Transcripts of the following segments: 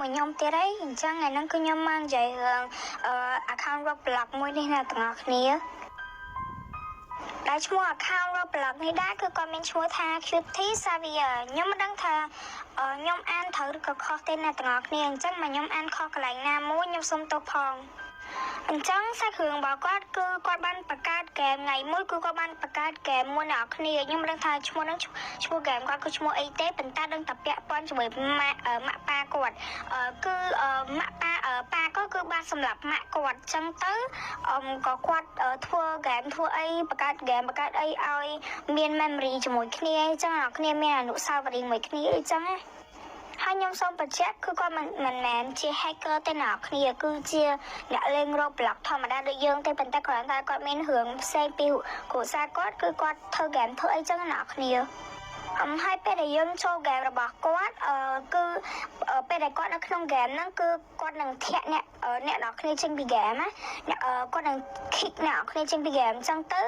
មួយខ្ញុំទៀតហើយអញ្ចឹងថ្ងៃហ្នឹងគឺខ្ញុំមកនិយាយរឿងអឺ account Roblox មួយនេះណាទាំងអស់គ្នាដែលឈ្មោះ account Roblox នេះដែរគឺគាត់មានឈ្មោះថា Cutie Xavier ខ្ញុំមិនដឹងថាខ្ញុំអានត្រូវឬក៏ខុសទេណាទាំងអស់គ្នាអញ្ចឹងមកខ្ញុំអានខុសកន្លែងណាមួយខ្ញុំសុំទោសផងអញ្ចឹងសាច់រឿងរបស់គាត់គឺគាត់បានបង្កើតហ្គេមថ្ងៃមួយគឺគាត់បានបង្កើតហ្គេមមួយអ្នកគ្នាខ្ញុំមិនដឹងថាឈ្មោះហ្នឹងឈ្មោះហ្គេមគាត់គឺឈ្មោះអីទេប៉ុន្តែដឹងតែពាក់ព័ន្ធជាមួយម៉ាក់ម៉ាក់ប៉ាគាត់គឺម៉ាក់ប៉ាប៉ាគាត់គឺបានសម្លាប់ម៉ាក់គាត់អញ្ចឹងទៅអមក៏គាត់ធ្វើហ្គេមធ្វើអីបង្កើតហ្គេមបង្កើតអីឲ្យមាន memory ជាមួយគ្នាអញ្ចឹងអ្នកគ្នាមានអនុស្សាវរីយ៍មួយគ្នាអីចឹងណាហើយខ្ញុំសូមបញ្ជាក់គឺគាត់មិនមែនជា hacker ទេអ្នកគ្នាគឺជាអ្នកលេង Roblox ធម្មតាដូចយើងទេប៉ុន្តែគ្រាន់តែគាត់មានរឿងផ្សេងពីគ្រួសារគាត់គឺគាត់ធ្វើ game ធ្វើអីចឹងអ្នកគ្នាហើយពេលដែលយើងចូលហ្គេមរបស់គាត់អឺគឺពេលដែលគាត់នៅក្នុងហ្គេមហ្នឹងគឺគាត់នឹងធាក់អ្នកអ្នកនរគ្នាចេញពីហ្គេមណាអ្នកគាត់នឹង kick អ្នកនរគ្នាចេញពីហ្គេមអញ្ចឹងទៅ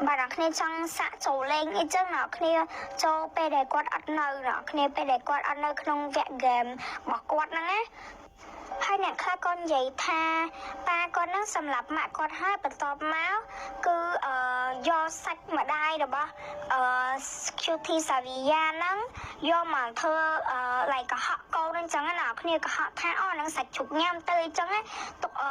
បើអ្នកគ្នាចង់សាក់ចូលលេងអីចឹងអ្នកគ្នាចូលពេលដែលគាត់អត់នៅអ្នកគ្នាពេលដែលគាត់អត់នៅក្នុងវគ្គហ្គេមរបស់គាត់ហ្នឹងណាហើយអ្នកខ្លះក៏និយាយថាប៉ាគាត់នឹងសម្លាប់ម៉ាក់គាត់ហើយបន្ទាប់មកគឺអឺយកសាច់ម្ដាយរបស់អឺ Cutie Savia ហ្នឹងយកមកធ្វើអឺ like កុហកកូនហ្នឹងចឹងណាគ្នាកុហកថាអូហ្នឹងសាច់ជ្រូកញ៉ាំទៅអីចឹងណាទុកអឺ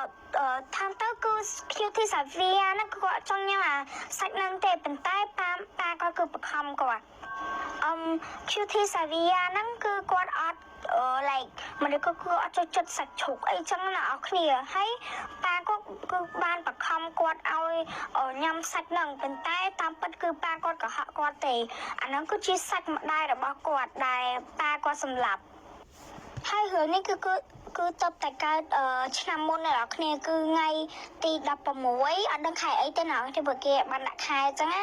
ថាទៅគឺ Cutie Savia ហ្នឹងគឺគាត់ចង់ញ៉ាំអាសាច់ហ្នឹងទេប៉ុន្តែប៉ាប៉ាគាត់គឺបង្ខំគាត់អឹម Cutie Savia ហ្នឹងគឺគាត់អត់ like មនុស្សក៏គឺអត់ចូលចិត្តសាច់ជ្រូកអីចឹងណាអស់គ្នាហើយប៉ាគាត់គឺបានបង្ខំគាត់ឲ្យញ៉ាំសាច់ហ្នឹងប៉ុន្តែតាមពិតគឺប៉ាគាត់កុហកគាត់ទេអាហ្នឹងគឺជាសាច់ម្ដាយរបស់គាត់ដែលប៉ាគាត់សម្លាប់ហើយរឿងនេះគឺគឺគឺតបតែកើតឆ្នាំមុនអ្នកនរគ្នាគឺថ្ងៃទី16អត់ដឹងខែអីទេណាទេព្រោះគេបានដាក់ខែអញ្ចឹងណា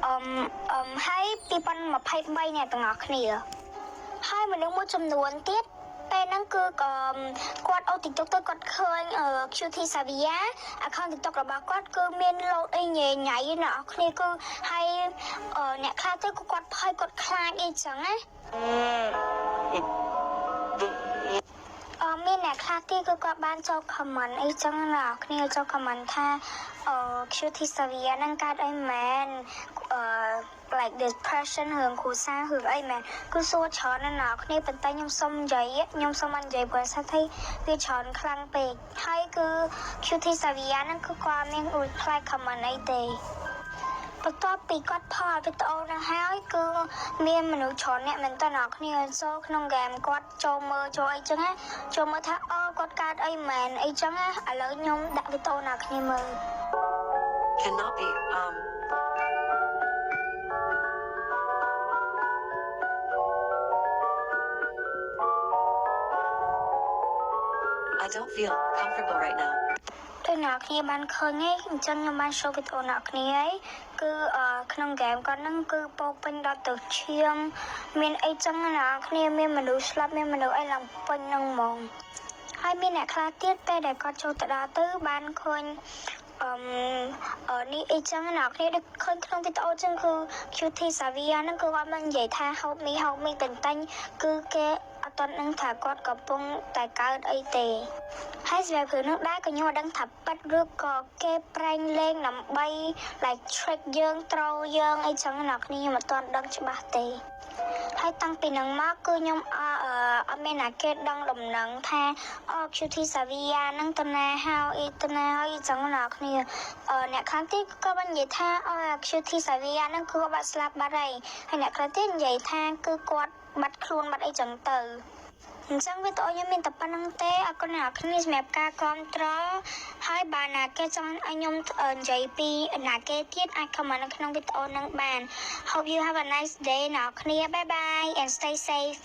អឹមអឹមហើយ2023អ្នកទាំងអស់គ្នាហើយមនុស្សមួយចំនួនទៀតពេលហ្នឹងគឺក៏គាត់អូ TikTok ទៅគាត់ឃើញ Cutie Savia account TikTok របស់គាត់គឺមានលោតអីញ៉ៃញ៉ៃអ្នកនរគ្នាគឺហើយអ្នកខ្លះទៅគឺគាត់ភ័យគាត់ខ្លាចអីចឹងណាអឺមានអ្នកខ្លះទៀតគឺគាត់បានចូល comment អីចឹងណាគ្នាចូល comment ថាអឺ Cutie Savia ហ្នឹងកើតអីមែនអឺ like depression រឿងគ្រួសាររឿងអីមែនគឺសួរច្រើនណាស់អ្នកគ្នាប៉ុន្តែខ្ញុំសុំនិយាយខ្ញុំសុំអត់និយាយព្រោះថាវាច្រើនខ្លាំងពេកហើយគឺ Cutie Savia ហ្នឹងគឺគាត់មាន reply comment អីទេបន្ទាប់ពីគាត់ផុសវីដេអូហ្នឹងហើយគឺមានមនុស្សច្រើនអ្នកមែនតើអ្នកគ្នាចូលក្នុងហ្គេមគាត់ចូលមើលចូលអីចឹងណាចូលមើលថាអូគាត់កើតអីមែនអីចឹងណាឥឡូវខ្ញុំដាក់វីដេអូអ្នកគ្នាមើល Cannot be. I don't feel comfortable right now. ដូចអ្នកគ្នាបានឃើញឯងអញ្ចឹងខ្ញុំបាន show វីដេអូអ្នកគ្នាឯងគឺក្នុងហ្គេមគាត់ហ្នឹងគឺពោពេញដល់ទៅឈាមមានអីចឹងណាគ្នាមានមនុស្សស្លាប់មានមនុស្សអីឡើងពេញហ្នឹងហ្មងហើយមានអ្នកខ្លះទៀតពេលដែលគាត់ចូលទៅដល់ទៅបានឃើញអឺអឺនេះអីចឹងណាគ្នាដូចឃើញក្នុងវីដេអូចឹងគឺ Cutie Savia ហ្នឹងគឺគាត់មិននិយាយថា help me, help me តែតែគឺគេអត់ទាន់ដឹងថាគាត់កំពុងតែកើតអីទេហើយសម្រាប់រឿងនោះដែរក៏ខ្ញុំអត់ដឹងថាពិតឬក៏គេប្រែងលេងដើម្បី like trick យើង troll យើងអីចឹងណាគ្នាខ្ញុំអត់ទាន់ដឹងច្បាស់ទេហើយតាំងពីហ្នឹងមកគឺខ្ញុំអអត់មានណាគេដឹងដំណឹងថាអូ Cutie Savia ហ្នឹងទៅណាហើយអីទៅណាហើយអីចឹងណាគ្នាអ្នកខ្លះទៀតក៏បាននិយាយថាអូ Cutie Savia ហ្នឹងគឺគាត់បាត់ស្លាប់បាត់ហើយហើយអ្នកខ្លះទៀតនិយាយថាគឺគាត់បាត់ខ្លួនបាត់អីចឹងទៅអញ្ចឹងវីដេអូខ្ញុំមានតែប៉ុណ្្នឹងទេអរគុណអ្នកគ្នាសម្រាប់ការគាំទ្រហើយបើណាគេចង់ឲ្យខ្ញុំនិយាយពីណាគេទៀតអាច comment នៅក្នុងវីដេអូហ្នឹងបាន Hope you have a nice day អ្នកគ្នា Bye bye and stay safe.